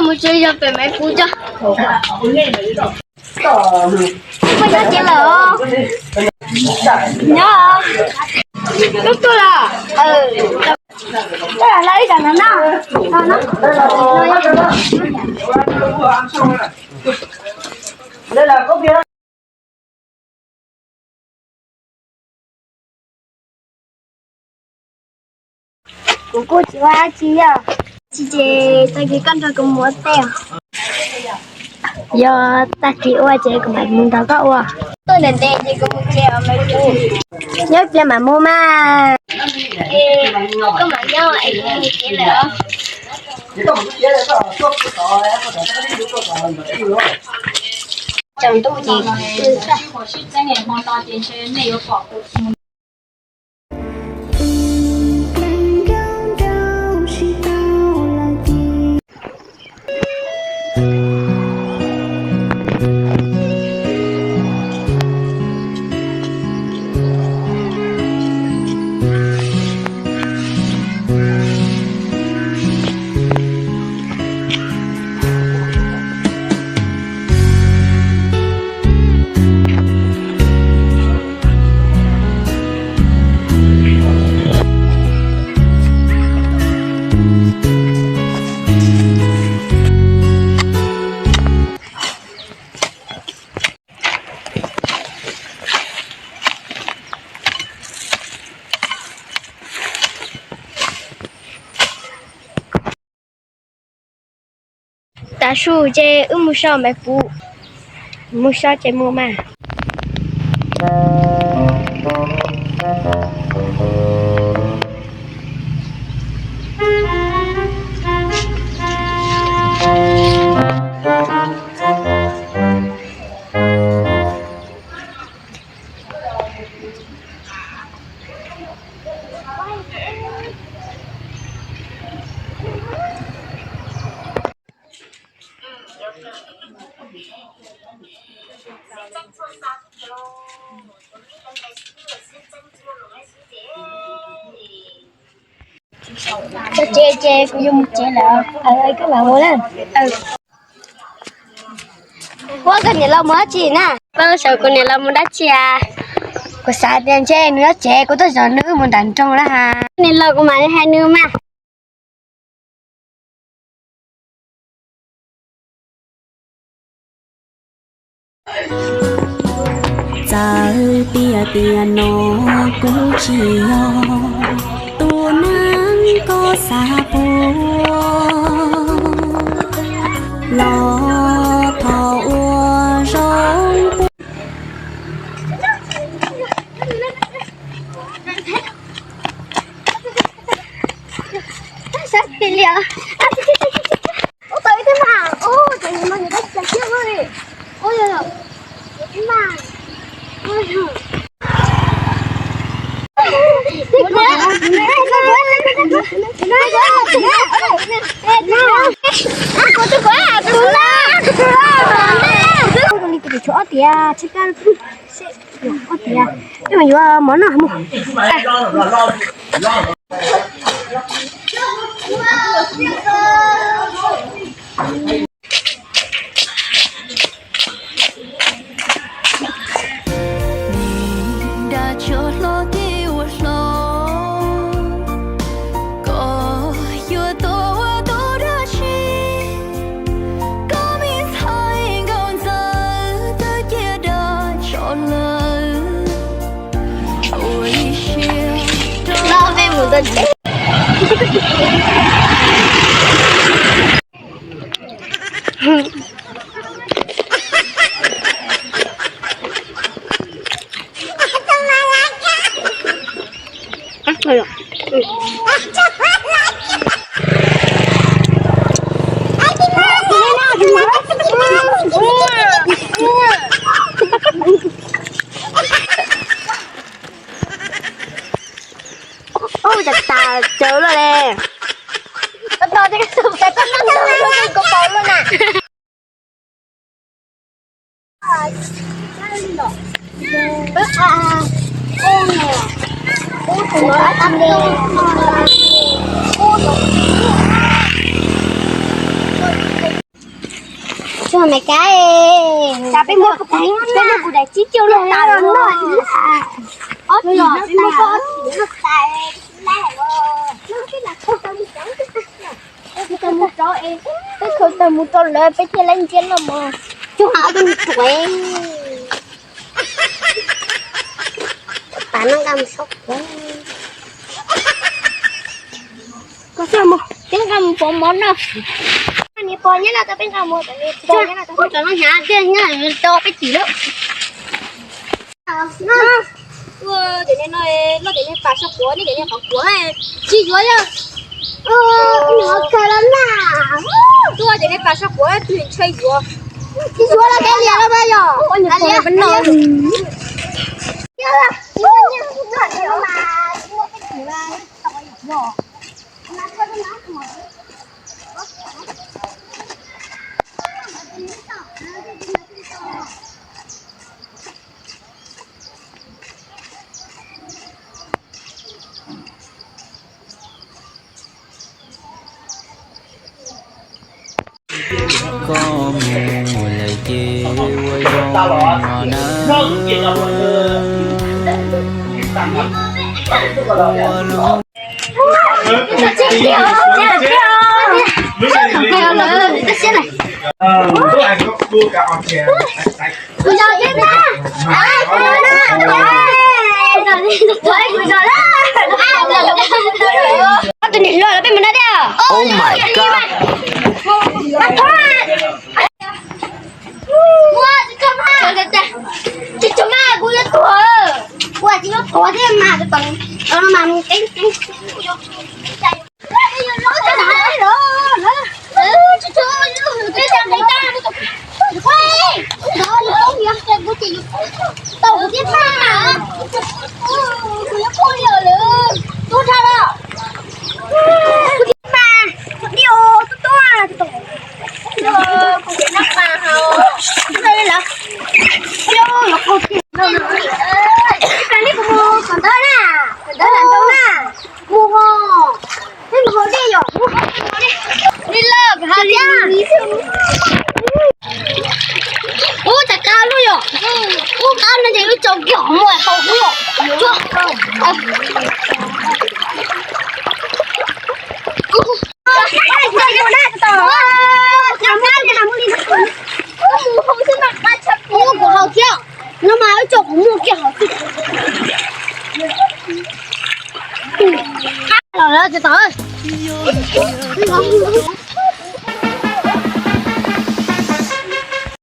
Mus tso zog pem maiv puv tso. Peb nyob tsev lawm os. Nyob. Tub tuaj los. Tab los ib zam no no. Kuv kuj tsis ua dab tsi yog. Tsis ces tag kis koj nrog kuv mus ua teb. Yog tag kis ua ces kuv mam mus nrog koj ua. Tuaj ntev ntev ces kuv mus tsev os. Nyob pliag mam mus mas. Koj mam nyob es kuv mus tsev lawm os. Tsaus ntuj ces Tav su ces wb mus so maiv puv, mus so ces mus mas. Tso tsev ces kuv yuav mus tsev lawm. Koj mam mus na. Ua koj niam laus mus dab tsi na? Koj xav kuv niam laus mus dab tsi a? Kuv xav tias ntshe nws nyob tsev, kuv tuaj zov nws wb mus nram nroog na ha. Niam laus kuv mam li hais nws mas. Txawm tias tiam no kuv tsis yog tus neeg koj xav puag, los thov ua zoo puag. Ua tau ib tug mas, ua tau ib tug mas, ua tau ib tug mas. Ua tias, ob tias, yuav mov noj mus. Nws dag tso hlo ces ua hlo, koj yuav tau ua tau dab tsi? Koj me ntxhais nkauj ntxawm twb cia dag tso lawm, ua ib siab rau. Ub, cas tas cawv lawm le. Koj tos thiab, koj tos thiab, koj tos thiab, koj tos thiab na. Tus Amelikas, peb muab, peb muab kuv daim tsib caug los tas los no. Ob txhis no peb muab koj ob txhis no tas. Peb khaws tag mus rau lawv, peb thiaj li ntsia loj mos. Tsuas hais ob tug ruam. Pab no nqa mus saib kuv. Koj xav mus, peb nqa mus pov mov no. Niam pog nyob no, peb nqa mus, peb nqa mus, peb nqa mus, peb nqa mus, peb nqa mus. Ua, cov niag no, loj cov niag pas sab quav, nej cov niag qhov quav tsis yuav yog. Nws khaws los na. Tuaj cov niag pas sab quav twg ntshai yuav. Tsis yuav los kav liam los mas yog. Kav liam. Koj mus lawm ces ua zoo no na. Ua lub Tus niam hluas los peb mus na thiab. Oh my God. Tsis tshua mas, kuv yuav tuag. Kuv tsis yuav tuag thiab mas, tus no mas mus teeb teeb. Tau kuv thiab mas, kuv yuav phooj ywg lawm, tub dhau los. Kuv thiab mas, kuv thiab tub tub. Kuv thiab mas, kuv thiab mas, kuv thiab mas. Ib pliag kuv mus kom ntawd na, kom ntawd lam ntoo na. Mus ho, peb mus haus dej yom, mus haus dej. Li lawm, haus dej. Ub, cas qab lub yom. Ub, qab no ces lub tsaus kiag hov muaj tau ub yom. Ub, kuv haus thiab. No mas ib tsoom qhov muag kiag hov xwb. Qab los lawm tsis tau.